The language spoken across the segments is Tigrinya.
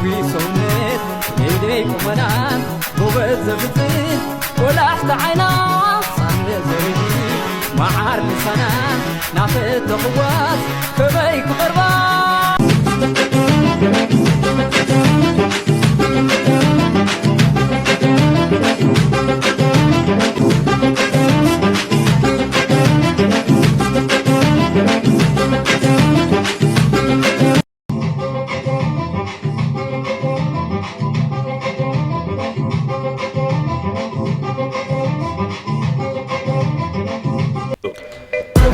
ሰውነት የይደይ ቁመና ጎበዝ ዘብጽ ቆላሕቲ ዓይና ጻነ ዘርኢ መዓር ልሳና ናፈተኽዋስ ከመይ ክቐርባ።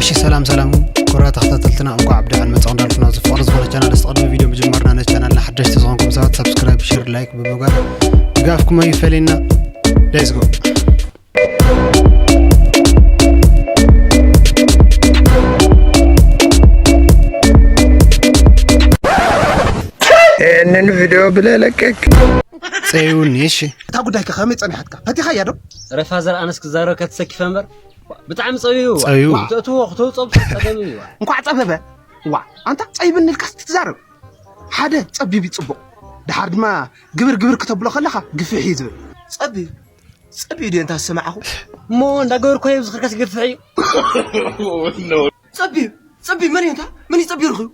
እሺ ሰላም ሰላም ክቡራት ተኸታተልትና፣ እንኳዕ ብደሓን መጻኹም እንዳልኩ፣ ናብዚ ፍቕሪ ዝኾነ ቻናል፣ እስቲ ቅድሚ ቪድዮ ምጅማርና ነዚ ቻናልና ሓደሽቲ ዝኾንኩም ሰባት ሳብስክራይብ፣ ሼር፣ ላይክ ብምግባር ድጋፍኩም ኣይፈለየና። Let's go። ይህንን ቪድዮ ብለለቀቅ ጸይውኒ። እሺ እታ ጉዳይ ከ ከመይ ጸኒሓትካ? ፈቲኻያ ዶ? ረፋዘር ኣነስ ክዛረብ ከትሰኪፈ እምበር ብጣዕሚ ጸቢቡ ጸቢቡ። ተእትዎ ክተውፅኦ ብጣዕሚ ጸገም እዩ። እንኳዕ ጸበበ። ዋ ኣንታ ጸይብኒ ኢልካስ ትዛረብ። ሓደ ጸቢብ እዩ ጽቡቕ። ድሓር ድማ ግብር ግብር ክተብሎ ከለኻ ግፍሕ እዩ ዝብል። ጸቢብ ጸቢብ ድዮ እንታ ዝሰማዕኹ? እሞ እንዳገበርኩ እዮም ዝኽርከስ ይገፍሕ እዩ። ጸቢብ ጸቢብ መን እዩ እንታ? መን እዩ ጸቢብ ረኺቡ?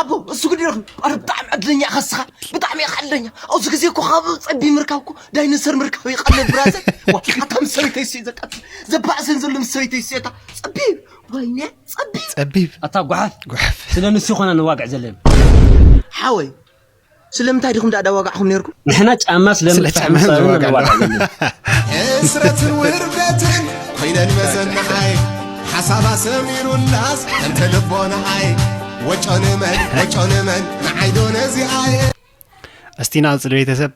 ኣቦ እሱ ግዲ ረኺቡ። ኣረ ብጣዕሚ ዕድለኛ ኢኻ እስኻ። ብጣዕሚ ኢኻ ዕድለኛ። ኣብዚ ግዜ እኮ ካብ ጸቢብ ምርካብ እኮ ዳይኖሰር ምርካብ ይቐልል ብራዘር። ዋ ኣታ ምስ ሰበይተይ እሱ እዩ ዘቃጥል። ዘባእሰን ዘሎ ምስ ሰበይተይ እሱ እታ ጸቢብ ወይኔ ጸቢብ። ጸቢብ ኣታ ጓሓፍ ጓሓፍ ስለ ንሱ ይኾና ንዋግዕ ዘለና። ሓወይ ስለምንታይ ዲኹም ዳኣ ዳዋጋዕኹም ነርኩም? ንሕና ጫማ ስለምንታይ ጫማ ንዋግዕ ኣለና። ሕስረትን ውርደትን ኮይነን መዘንዓይ ሓሳባ ሰሚሩላስ እንተ ልቦናዓይ ወጮ ንመን ወጮ ንመን ንዓይዶ ነዚኣየ እስቲ ናጽል ቤተሰብ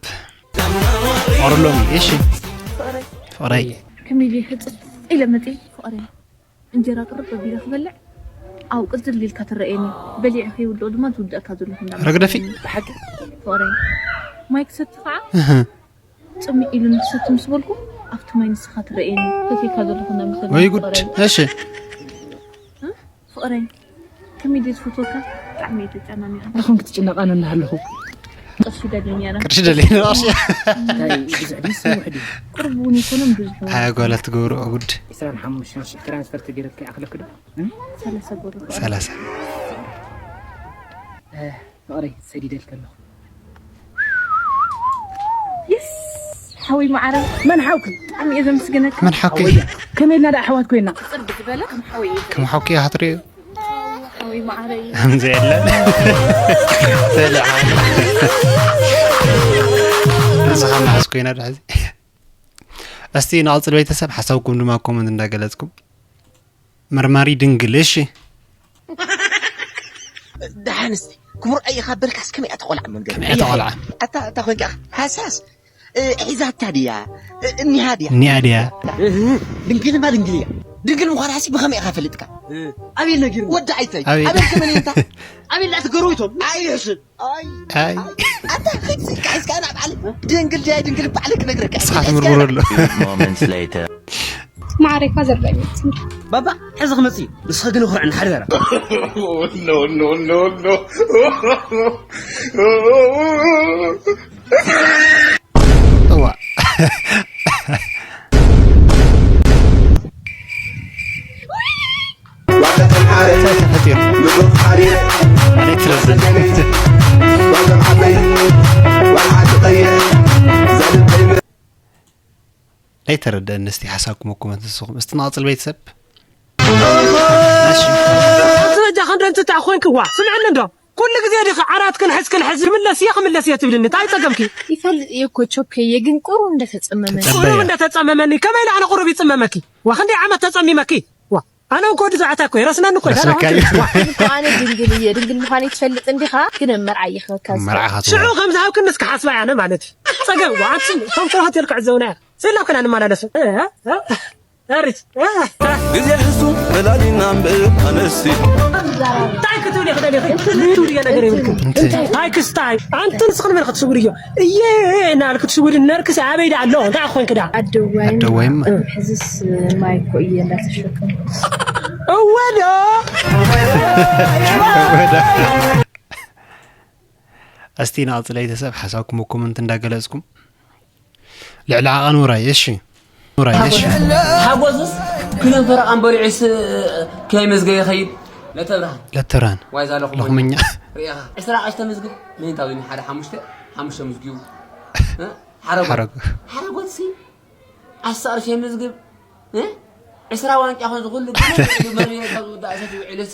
ኦርሎሚ። እሺ ፍቕረይ ከመይ ድየ ህጽጽ ኢለ መጺ ፍቕረይ እንጀራ ቅርብ ኣቢለ ክበልዕ ኣብኡ ቅዝል ኢልካ ትረኣየኒ በሊዐ ከይውድኦ ድማ ዝውድኣካ ዘለኹ እንዳ ረግደፊ ፍቕረይ ማይ ክሰቲ ከዓ ጽምእ ኢሉ ንክሰቲ ምስ በልኩ ኣብቲ ማይ ንስኻ ትረኣየኒ ፈትየካ ዘለኹ እንዳ መሰለኒ ወይ ጉድ ፍቕረይ እሺ ፍቕረይ ከመይ ድየ ዝፈትወካ ብጣዕሚ እየ ተጨናኒቐ ኣኹም ክትጭነቕ ኣነ እናሃለኹ ቅርሺ ደልየኒ ኣነ ቅርሺ ደልየኒ ቅርሺ እንታይ ብዙሕ ድዩ ስውሕ ድዩ ቅርብ እውን ይኮነን ብዙሕ እውን ኣያ ጓላት ትገብርኦ ጉድ ዕስራን ሓሙሽተን ሽሕ ትራንስፈር ተገይረልካ ይኣኽለክ ዶ ሰላሳ ጎርፍ ሰላሳ ፍቕረይ ሰዲደልክ ኣለኹ የስ ሓወይ መዓረይ መን ሓውክ ብጣዕሚ እየ ዘመስግነካ መን ሓቂ ከመይ ኢልና ደኣ ኣሕዋት ኮይና ፅርግ ዝበለ ከም ሓወይ እዩ ከም ሓቂ ኢኻ ትርእዩ ሓወይ መዓረይ ከምዚ የለን ተልዓ ንስኻ መሓዝ ኮይና ድሕዚ እስቲ ንቐፅል ቤተሰብ ሓሳብኩም ድማ ኮመንት እንዳገለፅኩም መርማሪ ድንግል እሺ ደሓንስ ክቡር ኣየኻ በልካስ ከመይ ኣታ ቆልዓ መንገዲ ከመይ ኣታ ቆልዓ ኣታ ኣታ ኮይንካ ሃሳስ እ፣ ሒዛታ ድያ እ፣ እኒሃ ድያ እኒኣ ድያ ድንግልማ ድንግል እያ ድንግል ምዃና ሲ ብኸመይ ኢኻ ፈሊጥካ ኣቤል ነጊሩ ወዲ ዓይተይ ኣቤል። ኣቤል ከመን እንታ ኣቤል ዳኣ ትገርው ይቶም ኣይሕስብ ኣይ ኣይ ኣታ ሒዝካ ሒዝካ ናብ ዓለ ድንግል ድያ ድንግል ባዕለ ክነግረካ ንስኻ ትምርምረሉ Moments later. ማዕረይኳ ዘርበኛ ባባ ሕዚ ክመፅእ እዩ ንስኻ ግን ይኹርዕን ሓደራ እዋ ተፈጢሩ ኣቤት ረዘነ ኣይተረደአኒ እስቲ ሓሳብኩም ኮመንት ንስኹም እስቲ ንቐፅል ቤተሰብ በጃ ክንደ እንትታ ኮንክዋ ስምዕኒ እንዶ ኩሉ ግዜ ዲኺ ዓራትክን ሕዝክን ሕዚ ክምለስ እየ ክምለስ እየ ትብልኒ እንታይ ፀገምኪ ይፈልጥ እየ እኮ ቾከየ ግን ቁሩብ እንደተፀመመ ቁሩብ እንደተፀመመኒ ከመይ ኢለ ኣነ ቁሩብ ይፅመመኪ ዋ ክንደይ ዓመት ተፀሚመኪ ዋ ኣነ እንኮ ወዲ ዛዕታ እኮ ረስነኒ እኮ ረስነካ እዩ። እኮ ኣነ ድንግል እየ ድንግል ምዃነይ ትፈልጥ እንዲኻ ግን ኣብ መርዓ እየ ክበካ መርዓ ከምዚ ሃብክንስ ክሓስባ ኣነ ማለት እዩ ፀገም ዋ ኣንስም ከም ፍርሃት የልክዕ ዘውና ስላ ክና ንመላለስ ሪት ግዜ ሕሱ ፈላሊና እምበር ኣነስቲ እንታይ ክትብል ኢኺ ደሊኺ? ትብልዮ ነገር የብልክን። እንታይ ክስታይ? ኣንቲ ንስኺ ንመን ክትስውሪ እዮ? እየ እናበልክ ትስውሪ ነርክስ ኣበይ ደኣ ኣሎ? እንታይ ኮንክ ደኣ? ኣደዋይም ኣደዋይም? ሕዝስ ማይ እኮ እየ እንዳተሸከምኩ። እወ ዶ? እስቲ ንቐጽል ቤተሰብ ሓሳብኩም ኮመንት እንዳገለጽኩም። ልዕሊ ዓቐን ውራይ፣ እሺ። ውራይ፣ እሺ። ሓጎስስ ክለን ፈረቓን በሊዑስ ከመይ መዝገበ ይኸይድ? ለተብርሃን። ለተብርሃን። ዋይ ዛለኹም ለኹምኛ። ሪኢኻ። ዕስራ ቀሽ ተመዝግብ። ምን ታውኒ ሓደ ሓሙሽተ፣ ሓሙሽተ መዝጊቡ። እ? ሓረጎት። ሓረጎት። ሓረጎትሲ ዓሰርተ ሺሕ መዝግብ። እ? ዕስራ ዋንጫ ኾን ዝኹሉ ግን መድህን ካብ ዝውዳእ ሰት ውዕልስ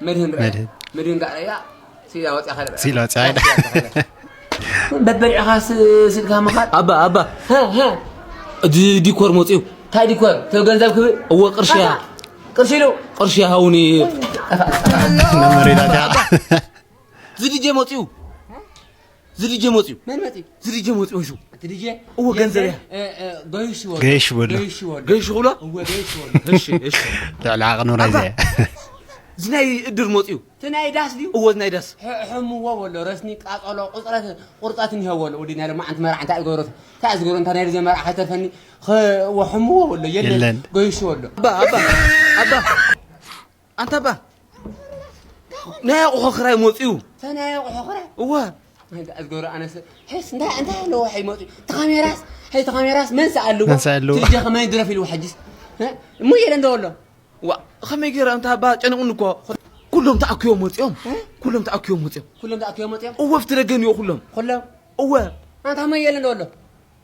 መድህን ርአ። መድህን። መድህን ጋር ያ ሲላ ወፂያ ኸደ። ሲላ ወፂያ ኸደ። በበሊዕኻ ስ-፣ ስልካ ምኻድ። ኣባ፣ ኣባ። ሀ፣ ሀ። እዚ ዲኮር መፅዩ። እንታይ ዲኮር? ተው ገንዘብ ክብል። እወ፣ ቅርሺ እያ። ኣታ፣ ቅርሺ ኢሉ። ቅርሺ ሃውኒ። ነመሬታት እያ። እዚ ዲጄ መፅዩ። እዚ ዲጄ መፅዩ። መን መፅዩ? እዚ ዲጄ መፅዩ፣ እሹ። እቲ ዲጄ? እወ፣ ገንዘብ እያ። እ፣ እ፣ ገይሽ ወሎ። ገይሽ ወሎ። ገይሽ ወሎ። ገይሽ ወሎ? እወ፣ ገይሽ ወሎ። እሺ፣ እሺ። ልዕሊ ዓቐን ውራይ ኣባ፣ ዘያ። እዚ ናይ እድር መፅዩ። እቲ ናይ ዳስ ድዩ? እወ፣ ናይ ዳስ። ሕ-፣ ሕምዎ ወሎ፣ ረስኒ፣ ቃጸሎ፣ ቁጽረት፣ ቁርጸት እኒሀ ወሎ። ወዲ ናይ ሎማዓንቲ መርዓ እንታይ ዝገብሮ? እንታይ ዝገብሮ? እንታይ ናይ ርዜ መርዓ ከተርፈኒ? ኸ-፣ እወ፣ ሕምዎ ወሎ፣ የለን። የለን። ገይሽ ወሎ። ኣባ፣ ኣባ፣ ኣባ። ኣንታ ኣባ፣ ናይ ኣቑሑ ክራይ መፅዩ። እንታይ ናይ ኣቑሑ ክራይ? እወ። እንታይ ዝገብሮ ኣነስ፣ ሄስ፣ እንታይ፣ እንታይ ኣለዎ፣ ሓይ መፅዩ። እቲ ካሜራስ፣ ሄይ፣ እቲ ካሜራስ መን ሰኣልዎ? መን ሰኣልዎ? እቲ ዲጄ ከመይ ድረፍ ኢልዎ ሕጂስ? እ? እሞ የለ እንዶ ኣሎ። ዋ፣ ከመይ ገይረ፣ ኣንታ ኣባ፣ ጨኒቑኒ እኮ። ኩሎም ተኣኪቦም መፅዮም። እ? ኩሎም ተኣኪቦም መፅዮም። ኩሎም ተኣኪቦም መፅዮም? እወ፣ ኣብቲ ደገ እኒኦ ኩሎም። ኩሎም? እወ። ኣንታ ከመይ የለ እንዶ ኣሎ?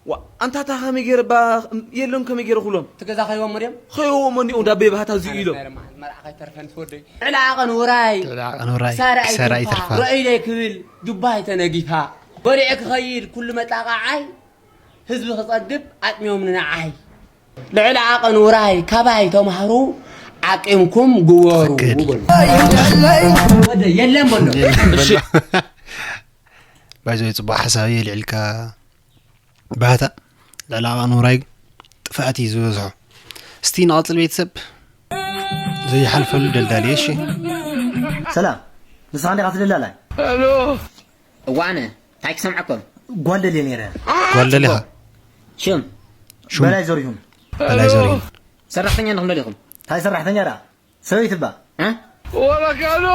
ዋ፣ ኣንታ እታ ከመይ ገይረ ባ-፣ የሎም ከመይ ገይረ ኩሎም? እቲ ገዛ ከይቦሞ ድዮም? ከይቦሞ እንዲኦም ዳቤ ባህታ እዚኡ ኢሎም። ናይ መርዓ፣ መርዓ ከይተርፈን ትወደይ። ልዕሊ ዓቐን ውራይ። ልዕሊ ዓቐን ውራይ። ክሳራ ክሳራ ኣይትርፋ። ኣይትርፋ። ርኣይ ደይ ክብል ጁባ ኣይተነጊፋ። በሊዐ ክኸይድ ኩሉ መጣቓዓይ። ህዝቢ ክጸግብ ኣጥሚዮም ንንዓይ። ልዕሊ ዓቐን ውራይ ካባይ ተማሃሩ ዓቂምኩም ግበሩ። ትኽክል። በሉ። ወደ የለን በሎ። የለን በሎ። እሺ። ባይዘ ጽቡቕ ሓሳብ የልዕልካ። ባህታ ልዕሊ ዓቐን ውራይ ጥፍኣት እዩ ዝበዝሖ። እስቲ ንቐጽል ቤተሰብ። ዘይሓልፈሉ ደልዳሊ፣ እሺ። ሰላም፣ ንስኻ እንዲኻ ትደላላይ? ኣነ፣ እንታይ ክሰምዓኩም? ጓል ደልየ ነይረ። ጓል ደሊኻ? ሽም? ሽም? በላይ ዘሪሁን። በላይ ዘሪሁን። ሰራሕተኛ እንዲኹም ደሊኹም? እንታይ ሰራሕተኛ ደኣ? ሰበይቲ እባ። እ? ወረካዶ!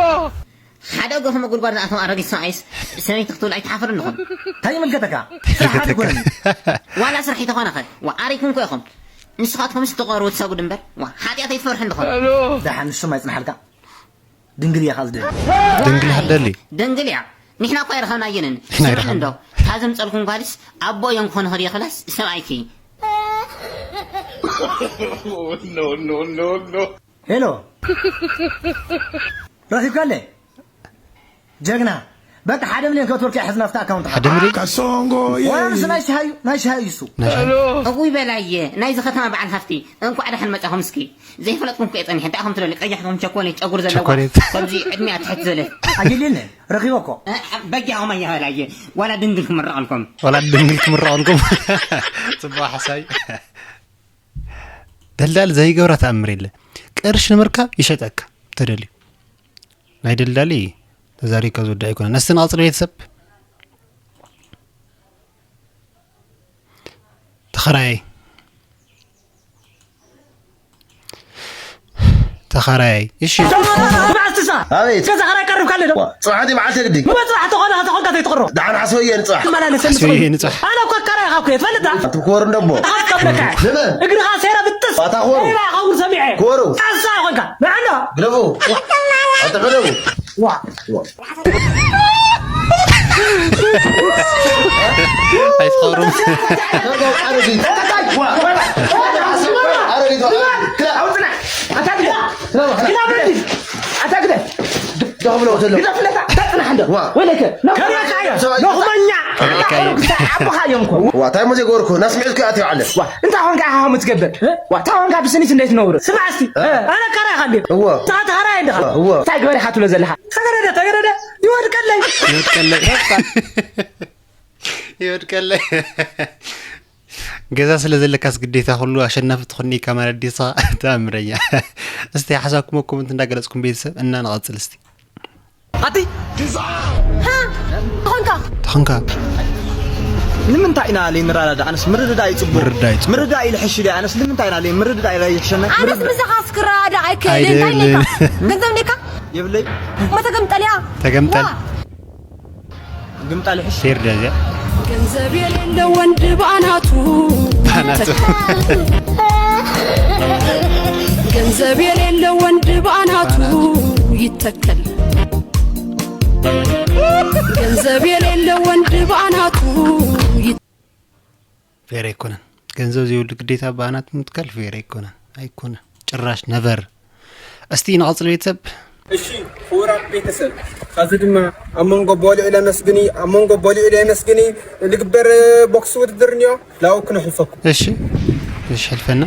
ሓደ እግርኹም ኣብ ጉድጓድ ዝኣተወ ኣረጊት ሰብኣይስ ሰበይቲ ክትብሉ ኣይትሓፍርን ዲኹም? እንታይ ይምልከተካ? ስራሕ ኣይኮነን። ዋላ ስራሕ እንተኾነ ኸ? ዋ፣ ኣሪኩም እኮ ኢኹም። ንስኻትኩምስ ትቐርቡ ትሰግዱ እምበር፣ ዋ፣ ሓጢኣት ኣይትፈርሑ እንዲኹም? ደሓን ንሱም ኣይጽንሓልካ። ድንግል እያ ኻኣ ዝደሊ። ድንግል እያ ትደሊ? ድንግል እያ። ንሕና እኮ ኣይረኸብናየንን። ንሕና ስምዕን ኣይረኸብና። እንዶ፣ እታ ዘምጸልኩም ጓልስ ኣቦ እዮም ክኾኑ ክድየ ክላስ ሰብኣይኪ። ኖ፣ ኖ፣ ኖ፣ ኖ። ሄሎ። ረኺብካለ? ጀግና። በቃ ሓደ ሚልዮን ክትወርቂ ሕዝና ኣብቲ ኣካውንት። ሓደ ሚልዮን? ካሶንጎ፣ ወይ ኣምስ ናይ ሻሂ፣ ናይ ሻሂ እዩ እሱ። ናይ ሻሂ? እውይ በላየ፣ ናይዚ ከተማ በዓል ሃፍቲ፣ እንኳዕ ደሓን መጻኹም እስኪ። ዘይፈለጥኩም እኮ እየ ጸኒሐ፣ እንታይ ኢኹም ትደልዩ? ቀያሕ ኢኹም ቸኮሌት፣ ጨጉሪ ዘለዋ፣ ቸኮሌት። ከምዚ ዕድሚኣ ትሕት ዝበለት። ኣየሌለ፣ ረኺበ እኮ። እ፣ በጊዕ ኢኹም ኣያ በላየ፣ ዋላ ድንግል ክምረቐልኩም። ዋላ ድንግል ክምረቐልኩም። ጽቡቕ ሓሳብ። ደልዳል ዘይገብራ ተኣምር የለ። ቅርሺ ንምርካብ ይሸጠካ ተደልዩ። ናይ ደልዳሊ ተዛሪብካ ዝውዳእ ኣይኮነን። እስቲ ንቐጽል ቤተሰብ። ተኸራያይ። ተኸራያይ። እሺ። መዓልቲ ሳ-፣ ኣቤት። ገዛ ኸራይ ቀርብካ ኣሎ ዶ? ዋ፣ ጽባሕ ድዩ መዓልቲ ግዲ? እሞ ጽባሕ ተኾነ፣ ተኾንካ ዘይትቕሮ። ደሓን ሓስበዮ ንጽባሕ። ትመላለስ ሓስበዮ ንጽባሕ። ኣነ እኮ ኣከራይ ኢኻ እኮ እየ፣ ትፈልጥ ዳ? ኣቲ ኮር ደቦ። ተኻትካ ብለካ። ንመን? እግርኻ ሴራ ብጥስ። ኣታ ኮሩ። ሌባ ኢኻ እውን ሰሚዐ። ኮሩ። ጣሳ ኾንካ። ንዓና። ግደፉ። ኣቲ ግደፉ። ዋ። ዋ። ኣይትኸብሩም። ኣረጊት። ኣረጊት። ኣውፅና። ኣታ ግደ። ግደ። ኣታ ግደ። ደኽብሎ ዘሎ። ግደፍለታ፣ ተጽናሕ እንዶ። ዋ። ወይለከ፣ ከሪያካ እየ፣ ሰብኣይ ሎኽመኛ። ከሪያካ እየ። ኣቦኻ እዮም እኮ። ዋ፣ እንታይ እሞ ዘይገበርኩ? ናስምዒት እኮ ኣትዩ ዓለ። ዋ፣ እንታይ ኾንካ ኢኻ ከምኡ ትገብር? እ? ዋ፣ እንታይ ኾንካ ብስኒት እንዴት ትነብር? ስማዕ እስቲ፣ እ? ኣነ ከራይ ኢኻ እንዴ? እዎ። ንስኻ ተኸራይ እንዲኻ? እዎ። እንታይ ግበር ኢኻ ትብሎ ዘለኻ? ተገረደ፣ ተገረደ፣ ይወድቀለይ። ይወድቀለይ። ይወድቀለይ። ገዛ ስለ ዘለካስ ግዴታ ኩሉ ኣሸናፊ ትኾኒ ኢካ ማለት ድዩ? ተኣምረኛ። እስቲ ሓሳብኩም ኣብ ኮመንት እንዳገለጽኩም ቤተሰብ እና ንቐጽል እስቲ። ኣቲ ሃ? ተኾንካ? ተኾንካ? ንምንታይ ኢና ለይ ንረዳዳእ? ኣነስ ምርድዳእ እዩ ጽቡቕ። ምርድዳእ እዩ ጽቡቕ። ምርድዳእ እዩ ልሕሽ ኢለ። ኣነስ ንምንታይ ኢና ለይ ምርድዳእ እዩ ልሕሸና? ኣነስ ምሳኻ ክረዳዳእ ኣይክእልን። እንታይ ኣይደልን። ኢልካ? ገንዘብ እንዲካ? የብለይ። እሞ ተገምጠል እያ። ተገምጠል። ዋ። ግምጣ ልሕሽ። ፌር ደዚያ ገንዘብ የሌለው ወንድ በአናቱ ባናቱ ገንዘብ የሌለው ወንድ በአናቱ ይተከል። ገንዘብ የሌለው ወንድ በአናቱ ይተከል። ፌር ኣይኮነን። ገንዘብ ዘይብሉ ግዴታ በኣናት ምትካል ፌር ኣይኮነን። ኣይኮነን ጭራሽ ነቨር። እስቲ ንቐጽል ቤተሰብ። እሺ ክቡራት ቤተሰብ፣ ኸዚ ድማ ኣብ መንጎ በሊዑ ለመስግኒ ኣብ መንጎ በሊዑ ለመስግኒ ልግበር ቦክስ ውድድር እኒኦ። ላው ክነሕልፈኩም። እሺ እሺ ሕልፈና።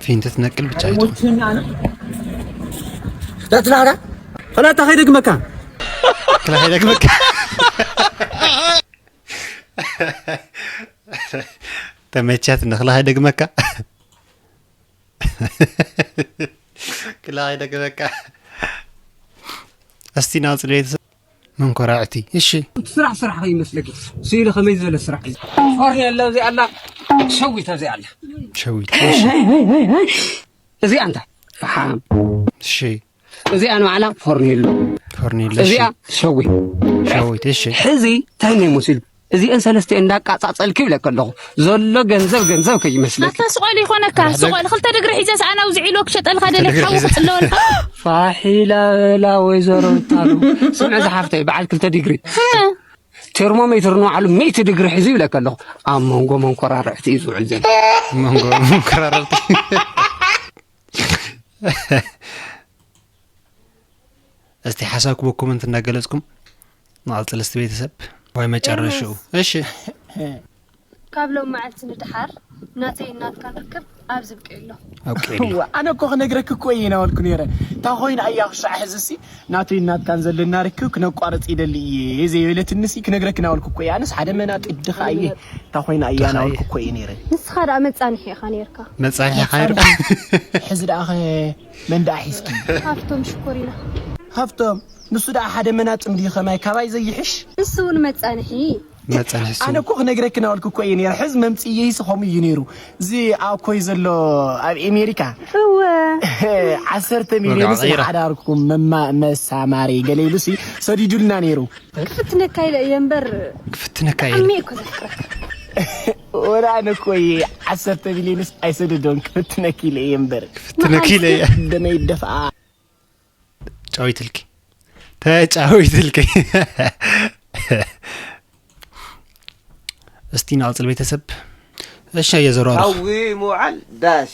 ፊንት ትነቅል ብቻ ኣይትኹን። ዳትላራ ፈላታ ኸይደግመካ ክላ ኸይደግመካ። ተመቻት ንኽላ ኸይደግመካ። ክላ ኸይደግመካ። እስቲ ናጽል ቤተሰብ መንኮራዕቲ። እሺ ስራሕ ስራሕ ከይመስለኪ ስኢሉ ከመይ ዝበለ ስራሕ እዩ። ፎርኔሎ እዚኣ ኣላ፣ ሸዊት እዚኣ ኣላ። ሸዊት። እሺ እዚኣ እንታይ ፈሓም፣ እሺ እዚኣ ንባዕላ ፎርኔሎ፣ ፎርኔሎ። እሺ እዚኣ ሸዊት። ሸዊት። እሺ ሕዚ እንታይ ናይ መሲሉ እዚአን ሰለስተ እንዳቃጻጸልክ ይብለካ ኣለኹ። ዘሎ ገንዘብ ገንዘብ ከይመስለክ። ኣታ ስቆል ይኾነካ ስቆል ክልተ ድግሪ ሒዘ ሰኣና ውዝዒ ኢሎ ክሸጠልካ ደለ ሓዊ ክጽለወልካ። ፋሒላ በላ ወይዘሮ ጣሉ። ስምዕ ዝሓፍተይ በዓል ክልተ ዲግሪ ቴርሞሜትር ንባዕሉ ሚእቲ ዲግሪ ሒዙ ይብለካ ኣለኹ። ኣብ መንጎ መንኮራርዕቲ እዩ ዝውዕል ዘሎ። መንጎ መንኮራርዕቲ። እስቲ ሓሳብኩም ኮመንት እንዳገለጽኩም ንቐጽል እስቲ ቤተሰብ። ወይ መጨረሽኡ። እሺ ካብ ሎም መዓልቲ ንድሓር ናተይ ናትካን ርክብ ኣብ ዝብቂ ኣሎ። ኣብቂዕሉ። ኣነ እኮ ክነግረክ እኮ እየ ናበልኩ ነይረ። እታ ኮይና እያ ክሳዕ ሕዝሲ ናተይ ናትካን ዘለና ርክብ ክነቋርጽ ይደሊ እየ ዘይበለትንሲ ክነግረክ ናበልኩ እኮ እየ። ኣነስ ሓደ መናጢ ድኻ እየ። እታ ኮይና እያ ናበልኩ እኮ እየ ነይረ። ንስኻ ደኣ መጻንሒ ኢኻ ነይርካ። መጻንሒ ኻይር። ሕዚ ደኣ ኸ መን ደኣ ሒዝኪ? ሃፍቶም ሽኮሪና። ሃፍቶም ንሱ ደኣ ሓደ መናጢ እንድዩ ከማይ ካባይ ዘይሕሽ። ንሱ እውን መጻንሒ። መጻንሒ እሱ። ኣነ እኮ ክነግረኪ ናበልኩ እኮ እየ ነይረ። ሕዚ መምፅእየይስ ከምኡ እዩ ነይሩ። እዚ ኣብ ኮይ ዘሎ ኣብ ኤሜሪካ እወ ዓሰርተ ሚልዮንስ ወግዓ ቀይራ። ንሓዳርኩም መማ- መሳማሪ ገለ ኢሉሲ ሰዲዱልና ነይሩ። ክፍትነካ ኢለ እየ እምበር ክፍትነካ ኢለ። ብጣዕሚ እኮ ዘፍቅረካ። ወላ ኣነ እኮ እየ ዓሰርተ ሚልዮንስ ኣይሰደዶን ክፍትነኪ ኢለ እየ እምበር ክፍትነኪ ኢለ እየ። ደመይ ይደፍኣ። ጫዊትልኪ ተጫዊትልኪ። እስቲ ንቐጽል ቤተሰብ። እሺ ኣየ ዘሯሩ ካብ ጉይ ምውዓል ዳሽ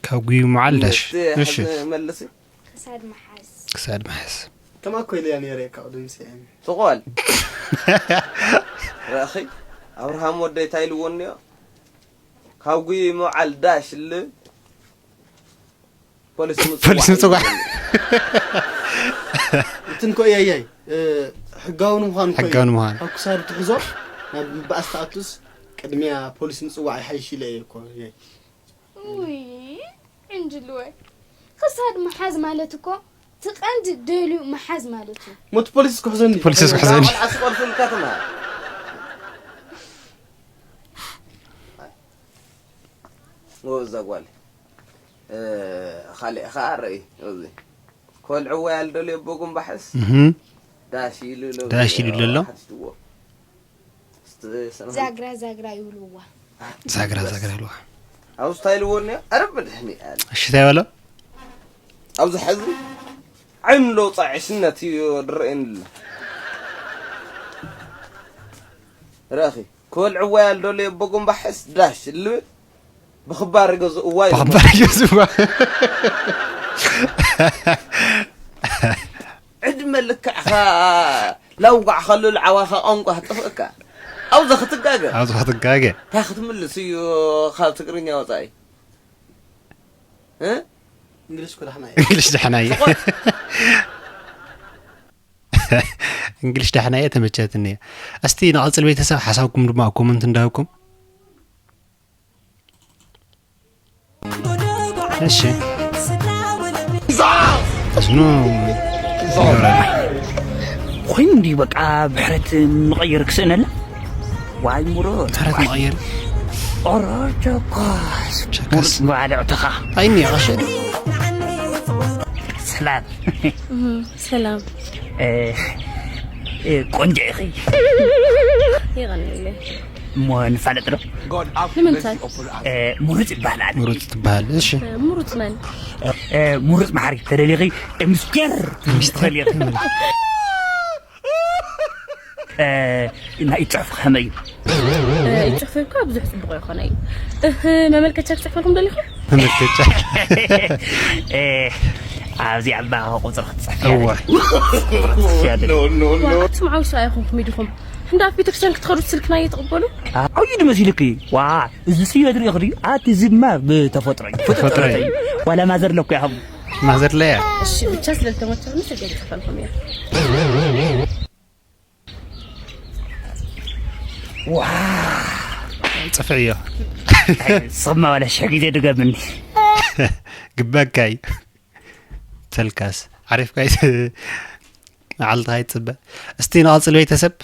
ካብ ጉዩ መዓል ዳሽ። እቲ እሺ ሕዚ መልሲ ክሳድ መሓዝ። ክሳድ መሓዝ። ከማ ኮይልያ ነይረ ካብ ድምሲ ትቆል ረእኺ ኣብርሃም ወደይ እንታይ ኢልዎ እኒኦ ካብ ጉይ ምውዓል ዳሽ ል ፖሊስ ምጽዋዕ ፖሊስ ምጽዋዕ። እንትን ኮ እያያይ ሕጋዊ ንምዃኑ እኮ እዩ። ሕጋዊ ንምዃኑ። ኣብ ክሳዱ ትሕዞ ናብ ምባኣስ ትኣቱስ ቅድሚያ ፖሊስ ምጽዋዕ ይሓይሽ ኢለ እየ እኮ እያይ። ውይ ዕንጅልወ ክሳድ ምሓዝ ማለት እኮ ትቐንድ ደልዩ ምሓዝ ማለት እዩ። ሞት ፖሊስ ክሕዞኒ ፖሊስ ክሕዘኒ። ኣስቆልፍልካ ትምሃር እዛ ጓል ካልእ ኸዓ ርኢ እዚ ኮልዕዋ ያልደልዮ ኣቦ ጉንባሕስ እህም። ዳሽ ኢሉ ኣሎ ዳሽ ኢሉ ኣሎ። ሓቲትዎ ዛግራ ዛግራ ይብልዋ። ዛግራ ዛግራ ኢልዋ። ኣብ ስታይል ወኒ ኣረብ ድሕኒ ኣለ እሺ እንታይ በሎ? ኣብዚ ሕዚ ዓይኑ ለውፃ ዕሽነት እዩ ድረአኒ ኣሎ ረኺ ክበልዕዋ ያልደሎ የቦ ጉንባሕስ ዳሽ ልብል ብኽባር ይገዝእዋ እዩ ብኽባር ይገዝእዋ። ዕድመ ልክዕኻ ላውጋዕ ከሉ ልዓዋኻ ቋንቋ ክጥፍእካ ኣብዛ ክትጋገ ኣብዚ ክትጋገ እንታይ ክትምልስ እዩ ካብ ትግርኛ ወፃኢ እ? እንግሊሽ እኮ ዳሕና እዩ። እንግሊሽ ዳሕና እየ። እንግሊሽ ዳሕና እየ ተመቸትኒ እያ። እስቲ ንቐፅል ቤተሰብ ሓሳብኩም ድማ ኣብ ኮመንት እንዳሃብኩም እሺ ዝኑ ኮይኑ እንዲ በቃ ብሕረት ንቐይር ክስእነላ ዋይ ሙሮ ተረት መቐየር ኦሮ ቸኮስ ቸኮስ ባልዕትኻ ኣይኒ ኣቐሸ ሰላም። እህ፣ ሰላም። እ፣ እ፣ ቆንጆ ኢኺ። የቐንየለይ። እሞ ንፋለጥ ዶ? ንምንታይ? እ፣ ምሩፅ ይበሃል ኣነ። ምሩፅ ትበሃል። እሺ። እ፣ ምሩፅ መን? እ፣ ምሩፅ መሓሪ ተደሊኺ፣ እ፣ ሚስቴር ትበሃል ኢኺ። እ፣ ናይ ጽሑፍ ከመይ እዩ? እ፣ ጽሑፍ እኳ ብዙሕ ጽቡቕ ይኾነ እዩ። እህ፣ መመልከቻ ክጽሕፈልኩም ደሊኹም? መመልከቻ። እ፣ ኣብዚ ኣባ ቁጽሪ ክትጽሕፍ እያ። እዋ። ክትጽሕፍ እያ። ዋ፣ ኣቱም ዓውሻ ኣይኹንኩም ኢድኹም። እንዳ ኣብ ቤተክርስትያን ክትኸዱ ስልክና እየተቐበሉ? ዓብዩ ዶ መሲልኪ? ዋ፣ እዚ ስዮ ድሪኦ ክዲ፣ ኣቲ ዝማ ብተፈጥሮ እዩ። ተፈጥሮ እዩ። ዋላ ማዘር ለኩ ያህቡ። ማዘር ለያ። እሺ፣ ብቻ ስለልተመቸውኒ ስልክ ክጽሕፈልኩም እያ። ዋ፣ ጽፍዕዮ። ስማ ዋላ ሽሕ ግዜ ድገምኒ። ግበካይ። ተልካስ። ዓሪፍካይ። መዓልትኻ ይጽበ። እስቲ ንቐጽል ቤተሰብ።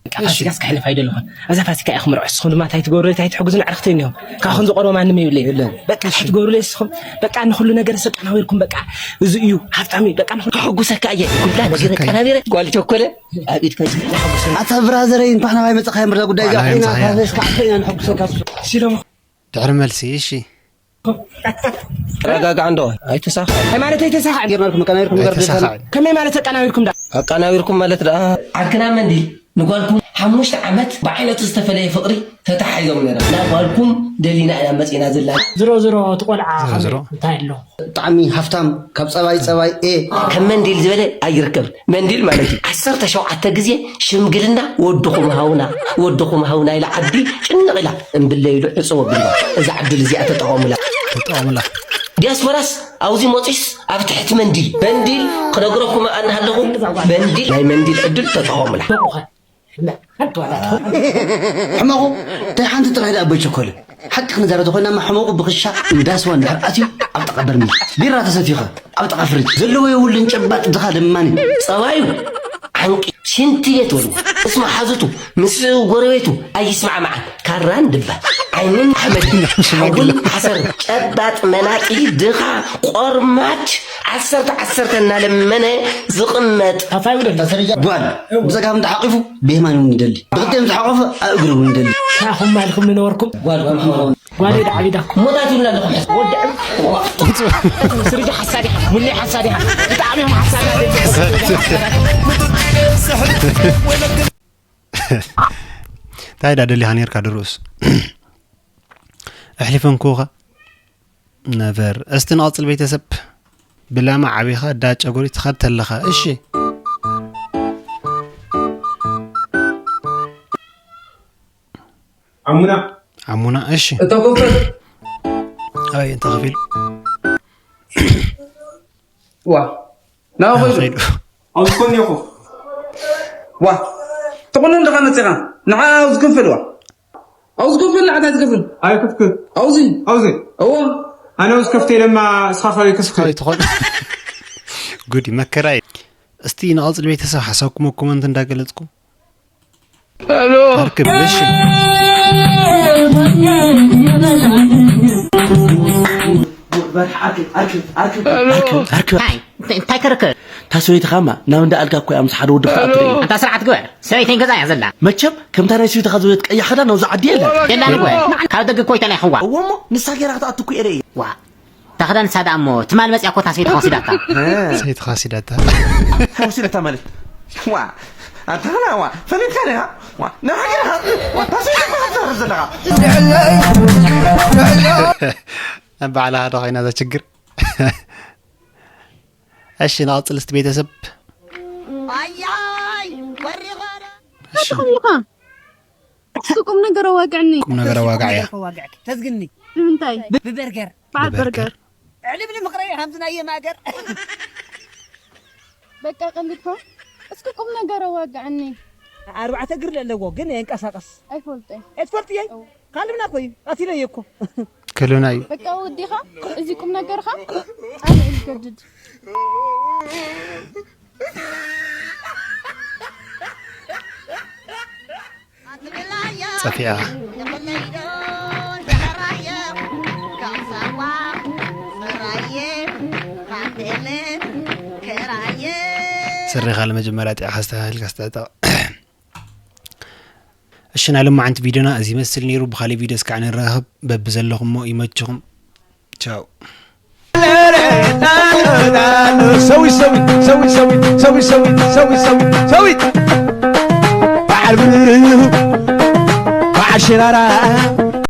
በቃ እሺ። ፋሲካስ ከሕልፍ ኣይደለኹን። እዛ ፋሲካ ኢኹም ርዑ፣ ንስኹም ድማ እንታይ ትገብሩለይ፣ እንታይ ትሕግዙን ኣዕርኽቲ እኒሆም። ካብኹም ዝቐርቦ ማንም የብለይ። የለን። በቃ እሺ። እንታይ ትገብሩለይ ንስኹም? በቃ ንኹሉ ነገር ሰቃናዊርኩም፣ በቃ እዚ እዩ ሃብታም እዩ። በቃ ንኹሉ ከሕጉሰካ እየ። ኩላ ነገር ከሕጉሰካ እየ። ቀናቢረ፣ ጓል ቸኮለ፣ ኣብ ኢድካ እዩ። ኣታ ብራዘረይ፣ እንኳን ናባይ መጻኻ፣ የምር ጉዳይ እንኳን እዚኣ ናባይ ኮይና፣ መጻኻ እያ። ፋሲካ ዓርኸ ኢና ንሕጉሰካ። እሺ፣ ደሞ ድሕሪ መልሲ፣ እሺ። ተረጋጋዕ እንዶ፣ ኣይተሳኽዕ። ሃይማኖት ኣይተሳኽዕን። ጌርናልኩም፣ ኣቀናቢርኩም፣ ኣይተሳኽዕን። ከመይ ማለት ኣቀናቢርኩም ዳ? ኣቀናቢርኩም ማለት ደኣ? ዓርክና መንዲል ንጓልኩም ሓሙሽተ ዓመት ብዓይነቱ ዝተፈለየ ፍቕሪ ተተሓሒዞም ነይሮም። ናብ ጓልኩም ደሊና ኢና መጺና ዘለና። ዝሮ ዝሮ እቲ ቆልዓ ዝሮ ዝሮ። ከመይ እንታይ ኣሎ? ብጣዕሚ ሃፍታም፣ ካብ ጸባይ ጸባይ ኤ። ከም መንዲል ዝበለ ኣይርከብን። መንዲል ማለት እዩ። ዓሰርተ ሸውዓተ ግዜ ሽምግልና ወድኹም ሃውና፣ ወድኹም ሃውና ኢላ ዓዲ ጭንቕ ኢላ እምብለ ኢሉ ዕጽው ኣቢልዋ። እዛ ዕድል እዚኣ ተጠቐሙላ። ተጠቐሙላ። ዲያስፖራስ ኣብዚ መጺስ ኣብ ትሕቲ መንዲል፣ መንዲል ክነግረኩም ኣነ ኣለኹ። መንዲል፣ ናይ መንዲል ዕድል ተጠቐሙላ። ሕመቑ እንታይ ሓንቲ ጥራይ ደኣ ኣቦይ ቸኮለ። ሓቂ ክንዛረብ ተኾይና፣ ሕመቑ ብኽሻ እንዳ ስዋ እንድሕር ኣትዩ ኣብ ጥቓ በርሚል። ቢራ ተሰትዩኸ ኣብ ጥቓ ፍሪጅ። ዘለዎ የብሉን ጨባጥ ድኻ ለማኒ። ጸባዩ ዓንቂ ሽንቲ ቤት ወልዎ። ምስ መሓዙቱ፣ ምስ ጎረቤቱ ኣይስማዕማዕን። ካራን ድባ፣ ዓይንን ሓመድ፣ ሓውል ዓሰር፣ ጨባጥ መናጢ ድኻ ቆርማጅ ዓሰርተ ዓሰርተ እናለመነ ዝቕመጥ። ጓል ብጸጋም እንተሓቂፉ ብየማን እውን ይደሊ። ብኽልቲኦም ዝሓቆፈ ኣብ እግሪ እውን ይደሊ። ንዓኹም ማልኩም ንነበርኩም። ጓል ጓል ጓል ጓል ጓል ጓል ጓል ሞታት ይብላ ኣለኹም። ሕስ ወዲ ዕብ-፣ ስርጂ ሓሳድ ኢኻ፣ ሙሌ ሓሳድ ኢኻ፣ ብጣዕሚ እዮም ሓሳድ። እንታይ ዳ ደሊኻ ኔርካ ድሩስ? ኣሕሊፈንኩኻ ነቨር። እስቲ ንቐጽል ቤተሰብ። ብላማ ዓቢኻ ዳ ጨጉሪ ትኸድ ተለኻ። እሺ። ዓሙና። ዓሙና፣ እሺ። እታ ኮፈር። ኣይ፣ እንተ ከፊሉ። ዋ። ናበይ ናበይ ኸይዱ? ኸይዱ? ኣብዚ ኮን እኒኦ እኮ። ዋ። ትቑኑን ድኻ መፂኻ? ንዓ ኣብዚ ክንፍል ዋ። ኣብዚ ክንፍል ንዓ እንታይ ትክፍል? ኣይ ክፍክፍ። ኣብዚ? ኣብዚ? እዋ። ኣነ ኣብዚ ከፍተ ኢለማ እስኻ ካበይ ክስክፍ? ካበይ ትኾን? ጉድ እዩ፣ መከራ እዩ። እስቲ ንቐጽል ቤተሰብ ሓሳብኩም ኣብ ኮመንት እንዳገለጽኩም። ሄሎ። ኣርክብ፣ እሺ። ኣርክብ፣ ኣርክብ፣ ኣርክብ፣ ኣርክብ። እንታይ፣ እንታይ፣ እንታይ ክርክብ? እታ ሰበይትኻማ ናብ እንዳ ኣልጋ እኮ እያ ምስ ሓደ ወዲ ሄሎ። ክትኣቱ። ኣንታ ስርዓት ግበር። ሰበይተይ ገዛ እያ ዘላ። መቸም ከምታ ናይ ሰበይትኻ ዝበለት ቀያሕ ክዳን ናብዚ ዓዲ የለን። የላን እኮ። ካብ ደገ እኮ ኣይተላኢኽዋ። እዎ እሞ ንሳ ገይራ ክትኣቱ እኮ እየ ርእየ። ዋ። እታ ክዳን ንሳ ደኣ እሞ ትማል መጽያ እኮ እታ ሰበይትኻ ወሲዳታ። ሰበይትኻ ወሲዳታ። ወሲዳታ ማለት? ዋ፣ ኣንታ ኸና ዋ፣ ፈሊጥካ ዲኻ? ዋ፣ ናይ ሃገርኻ፣ ዋ፣ እታ ሰበይትኻ ትዛረብ ዘለኻ። ኣብ ባዕልኻ ዶ ኮይና እዛ ችግር? እሺ፣ ንቐጽል እስቲ ቤተሰብ። ኣያይ ወሪቐረ እሺ፣ ትኽልካ እስቲ ቁም ነገር ኣዋግዕኒ። ቁም ነገር ኣዋጋዕያ። ከዋግዕክ ተዝግኒ ንምንታይ ብበርገር በዓል በርገር ዕልብልም ክረየ ከምዚ ናይ የማገር በቃ ቀሊድካ እስኪ ቁም ነገር ኣዋግዕኒ። ኣርባዕተ እግሪ ኣለዎ ግን የንቀሳቀስ ኣይፈልጠ እትፈልጥየ ካልብና ኮዩ ቀቲለየ እኮ ክሉና እዩ። በቃ ወዲኻ እዚ ቁም ነገርካ ኣነ እገድድ ጸፊያ ስሪኻ ንመጀመርያ ጢዕኻ ኣስተኻኺልካ ኣስተዕጠቕ። እሺ፣ ናይ ሎማዓንቲ ቪድዮና እዚ ይመስል ነይሩ። ብኻሊእ ቪድዮ እስካዕ ንራኸብ። በብዘለኹሞ ይመችኹም። ቻው። ሰዊት ሰዊት ሰዊት ሰዊት ሰዊት ሰዊት ሰዊት ሰዊት ሰዊት በዓል ብርሁ በዓል ሽራራ